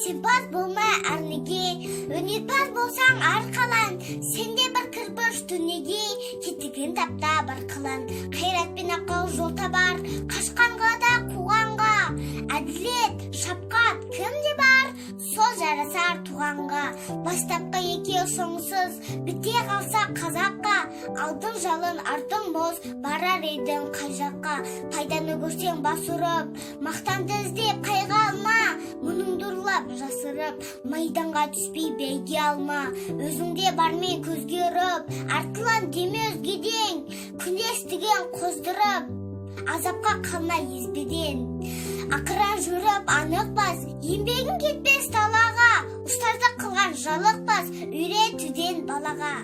Симпаз болма әрнеге, өнерпаз болсаң арқалан. Сенде бір кірпіш дүниеге, кетігін тапта бір қылан. Қайрат пен ақыл жол табар, қашқанға да қуғанға. Әділет, шапқат кімде бар, сол жарасар туғанға. Бастапқы екеу соңсыз, біте қалса қазаққа. Алдың жалын, артың мұз, барар едің қай жаққа? Пайданы көрсең бас ұрып, мақтанды іздеп қайғы алма. Мұныңды ұрлап, жасырып, майданға түспей бәйге алма. Өзіңде бармен көзге ұрып, артылам деме өзгеден. Күндестігін қоздырып, азапқа қалма езбеден. Ақырын жүріп анық бас, еңбегің кетпес далаға. Ұстаздық қылған жалықпас, үйретуден балаға.